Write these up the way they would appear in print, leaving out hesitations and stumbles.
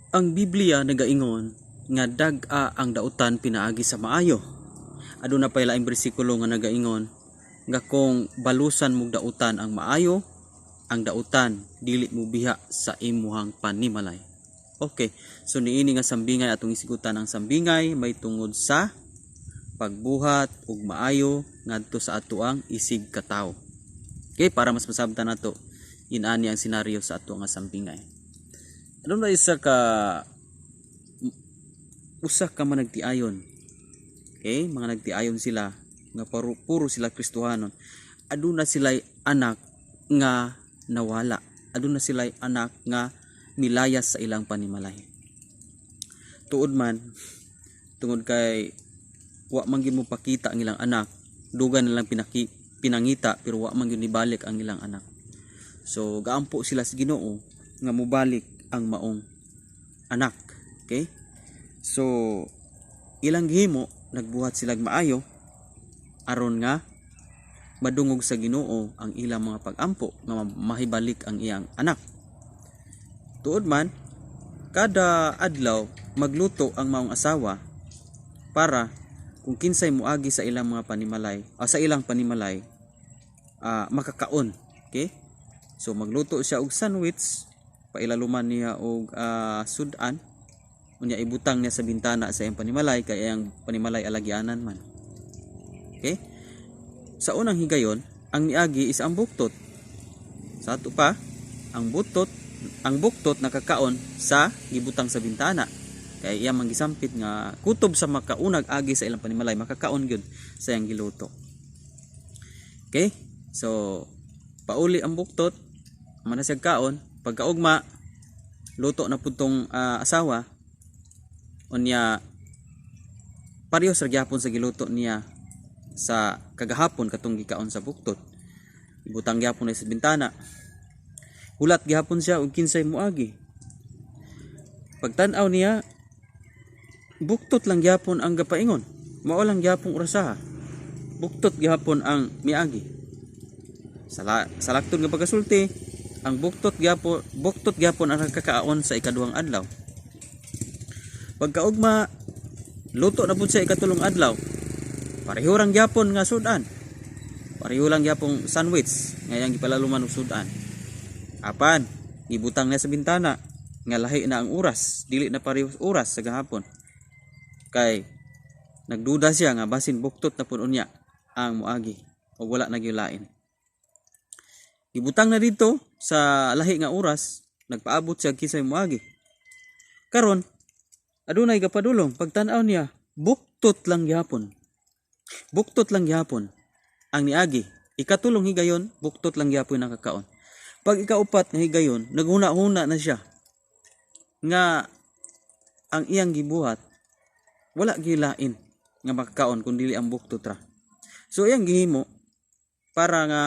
Ang Biblia nagaingon nga dag-a ang dautan pinaagi sa maayo. Aduna pay laing bersikulo nga nagaingon nga kung balusan mog dautan ang maayo, ang dautan dili mo biha sa imuhang panimalay. Okay, so niini nga sambingay, atong isigutan ang sambingay may tungod sa pagbuhat og maayo ngadto sa atoang isig katawo. Okay, para mas masabtan nato inani ang senaryo sa ato nga sambingay. Ano na isa ka usa ka managtiayon. Okay, mga nagtiayon sila nga puro sila Kristohanon. Aduna sila'y anak nga nawala. Aduna sila'y anak nga milayas sa ilang panimalay. Tuod man, tungod kay wa man gyud mo pakita ang ilang anak, dugan nilang pinangita pero wa man gyud nibalik ang ilang anak. So gaampo sila sa Ginoo nga mobalik ang maong anak. Okay? So ilang gihimo, nagbuhat sila maayo aron nga madungog sa Ginoo ang ilang mga pagampo nga mahibalik ang iyang anak. Tuod man, kada adlaw magluto ang maong asawa para kung kinsay moagi sa ilang mga panimalay, o sa ilang panimalay, makakaon. Okay? So magluto siya og sandwich, pailaluman niya og sudan, unya ibutang niya sa bintana sa iyang panimalay kay iyang panimalay alagianan man. Okay? Sa unang higayon, ang niagi is ang buktot. Sa ato pa, ang buktot nakakaon sa gibutang sa bintana. Kay iya man gisampit nga kutob sa makaunag agi sa ilang panimalay, makakaon gyud sa iyang giluto. Okay? So pauli ang buktot, man na siya kaon, pagkaugma luto na pud tong asawa, unya pareho sa gyapon sa giluto niya sa kagahapon katong gikaon sa buktot. Ibutang gyapon na sa bintana. Hulat gyapon siya og kinsay moagi. Pagtan-aw niya, buktot lang gyapon ang gapaingon. Mao lang gyapon orasaha. Buktot gyapon ang miagi. Sa laktod nga pagkasulti, ang buktot gyapon ang nakakaon sa ikaduhang adlaw. Pagkaugma, luto na pud sa ikatulong adlaw. Pareho lang gyapon nga sudan. Pareho lang gyapong sandwich nga iyang gipalaluman og sudan. Apan, gibutang niya sa bintana nga lahi na ang oras, dili na pareho oras sa gahapon. Kay nagduda siya nga basin buktot na pud unya ang moagi o wala na gyud lain. Gibutang na dito sa lahi nga oras, nagpaabot siya kinsay moagi. Karon, adunay gapadulong, pagtan-aw niya, buktot lang gyapon. Buktot lang gyapon ang niagi. Ikatulong higayon, buktot lang gyapon ang kakaon. Pag ikaupat nga higayon, naghuna-huna na siya nga ang iyang gibuhat wala gilain nga makakaon kun dili ang buktot ra. So iyang gihimo para nga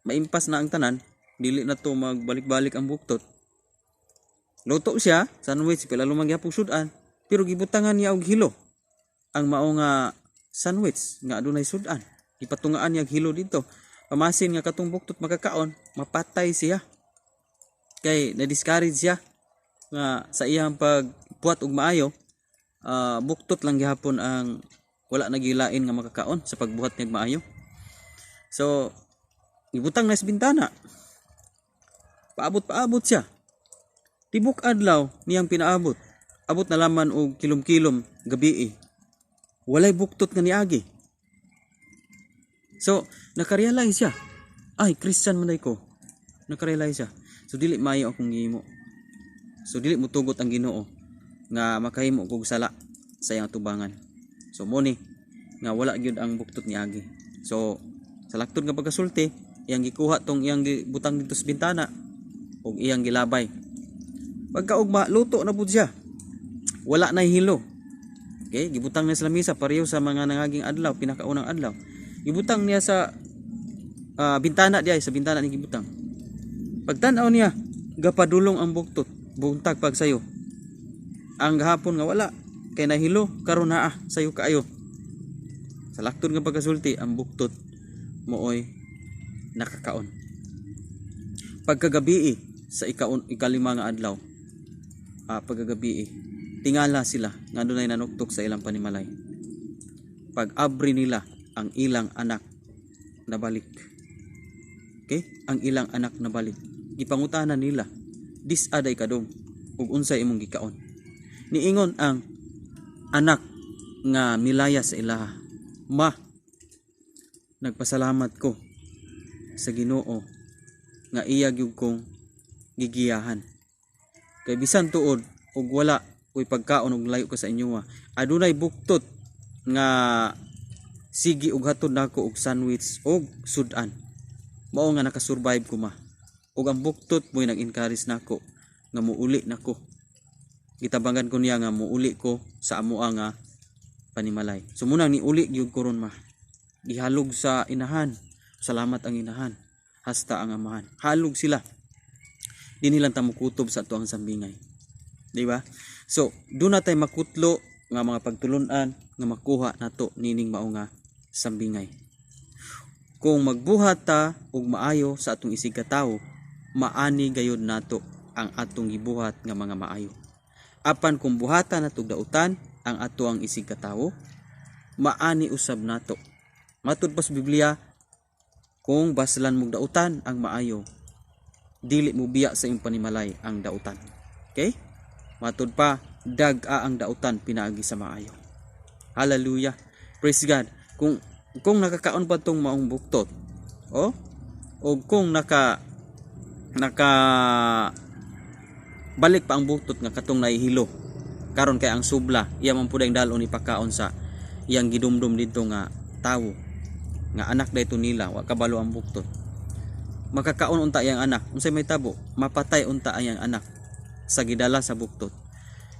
maimpas na ang tanan, dili na to magbalik-balik ang buktot. Luto siya, sandwich, pila lumang gyapon sudan, pero gibutangan niya og hilo ang mao nga sandwich nga adunay sudan. Ipatungaan niya og hilo dito. Pamasin nga katong buktot makakaon, mapatay siya. Kay na-discourage siya nga sa iyang pagbuhat og maayo, buktot lang gihapon ang wala nagilain nga makakaon sa pagbuhat niya og maayo. So ibutang na sa bintana. Paabot-paabot siya. Tibok adlaw niyang pinaabot. Abot na laman og kilom-kilom gabi. Walay buktot nga niagi. So, nakarealize siya. Ay, Christian man ko. Nakarealize siya. So, dili maayo akong gihimo. So, dili mo tugot ang Ginoo nga makahimo kog sala sa iyang tubangan. So, mo ni nga wala gyud ang buktot niagi. So, sa laktod nga pagkasulti, iyang gikuha tong iyang gibutang dito sa bintana ug iyang gilabay. Pagkaugma, luto na pud siya. Wala na hilo. Okay, gibutang niya sa lamisa pareho sa mga nangaging adlaw, pinakaunang adlaw. Gibutang niya sa bintana diay, sa bintana ni gibutang. Pagtan-aw niya, gapadulong ang buktot, buntag pag sayo. Ang gahapon nga wala, kay nahilo, karon naa, sayo kaayo. Sa laktod nga pagkasulti, ang buktot mooy nakakaon. Pagkagabi sa ikalima nga adlaw, pagkagabi, tingala sila nga dunay nanuktok sa ilang panimalay. Pag abri nila, ang ilang anak nabalik. Okay? Ang ilang anak nabalik. Gipangutana nila, "Dis-a day ka dong ug unsay imong gikaon?" Niingon ang anak nga milaya sa ilaha, "Ma, nagpasalamat ko sa Ginoo nga iya gyud kong gigiyahan. Kay bisan tuod ug wala ko'y pagkaon ug layo ko sa inyo, adunay buktot nga sige og hatod nako og sandwich og sudan. Mao nga nakasurvive ko, Ma. Ug ang buktot mo'y nag-encourage nako nga muuli nako. Gitabangan ko niya nga muuli ko sa amoa nga panimalay. So mao nang niuli gyud ko ron, Ma." Gihalog sa inahan. Salamat ang inahan. Hasta ang amahan. Halog sila. Di nilang tamukutob sa ato ang sambingay. Di ba? So, duna tay makutlo nga mga pagtulunan nga makuha nato nining mao nga sambingay. Kung magbuhat ta og maayo sa atong isig katawo, maani gayud nato ang atong gibuhat nga mga maayo. Apan kung buhatan nato og dautan ang ato ang isig katawo, maani usab nato. Matud pa sa Biblia, kung baslan mong dautan ang maayo, dili mo biya sa imong panimalay ang dautan. Okay? Matud pa, dag-a ang dautan pinaagi sa maayo. Hallelujah. Praise God. Kung nakakaon pa tong maong buktot, oh, o kung naka naka balik pa ang buktot nga katong nahihilo karon, kay ang subla iya man pud ang dalon ipakaon sa iyang gidumdum didto nga tawo nga anak dayto nila. Wa kabalo ang buktot. Makakaon unta iyang anak. Unsay mahitabo? Mapatay unta ang iyang anak sa gidala sa buktot.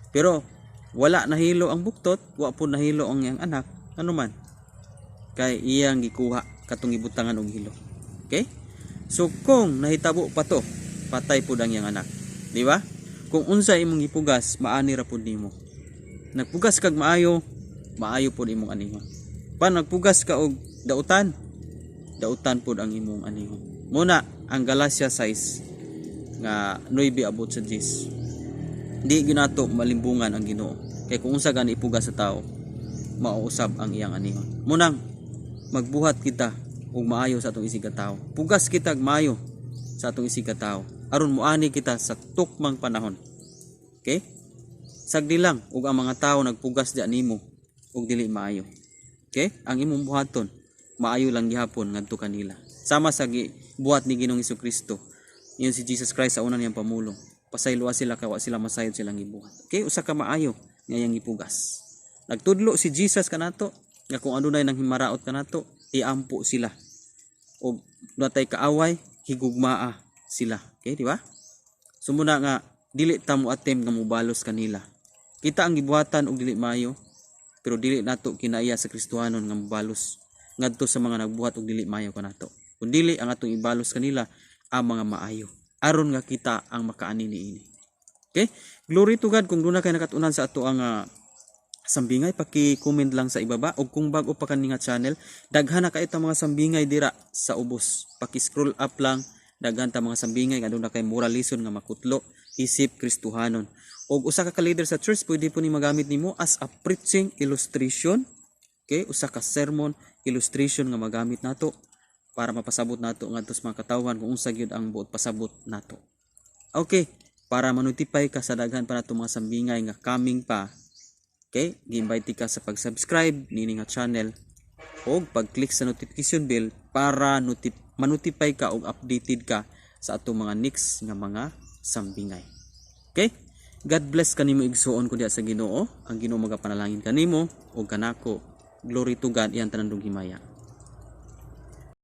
Pero wala nahilo ang buktot, wa pud nahilo ang iyang anak. Ano man kay iyang gikuha katong gibutangan og hilo. Okay, so kung nahitabo pa to, patay pud ang iyang anak, di ba? Kung unsa imong gipugas, maani ra pud nimo. Nagpugas kag maayo, maayo pud imong anihon. Pa nagpugas ka og dautan, dautan pud ang imong anihon. Mao na ang Galacia 6 nga 9 abot sa 10. Di ginato malimbungan ang Ginoo. Kay kung unsa gani ipugas sa tao, mauusab ang iyang anihon. Mao nang magbuhat kita og maayo sa atong isig ka tao. Pugas kita og maayo sa atong isig ka tao aron muani kita sa tukmang panahon. Okay? Sagdi lang ug ang mga tao nagpugas diya nimo ug dili maayo. Okay? Ang imong buhaton, maayo lang gihapon ngadto kanila. Sama sa buhat ni Ginoong Kristo. Ingon si Jesus Christ sa una niyang pamulong, "Pasayloa sila kay wa sila masayod silang gibuhat." Okay, usa ka maayo nga iyang gipugas. Nagtudlo si Jesus kanato nga kung adunay nang himaraot kanato, iampo sila. Og natay kaaway, higugmaa sila. Okay, di ba? So mao na nga dili ta mo attempt nga mobalos kanila. Kita ang gibuhatan og dili maayo, pero dili nato kinaiya sa Kristohanon nga mobalos ngadto sa mga nagbuhat og dili maayo kanato. Kun dili, ang atong ibalos kanila ang mga maayo aron nga kita ang makaani niini. Okay? Glory to God. Kung duna kay nakatunan sa ato ang sambingay, paki-comment lang sa ibaba. Og kung bag-o pa kani nga channel, daghan na kaayo ta mga sambingay dira sa ubos. Paki-scroll up lang, daghan ta mga sambingay nga aduna kay moral lesson nga makutlo isip Kristohanon. Og usa ka leader sa church, pwede po ni magamit nimo as a preaching illustration. Okay, usa ka sermon illustration nga magamit nato para mapasabot nato ngadto sa mga katawhan kung unsa gyud ang buot pasabot nato. Okay, para manotify ka sa daghan pa nato mga sambingay nga coming pa. Okay, gi-invite ka sa pag-subscribe niini nga channel o pag-click sa notification bell para manotify ka og updated ka sa atong mga next nga mga sambingay. Okay? God bless kanimo, igsuon ko diha sa Ginoo. Ang Ginoo magapanalangin kanimo ug kanako. Glory to God, iyang tanan himaya.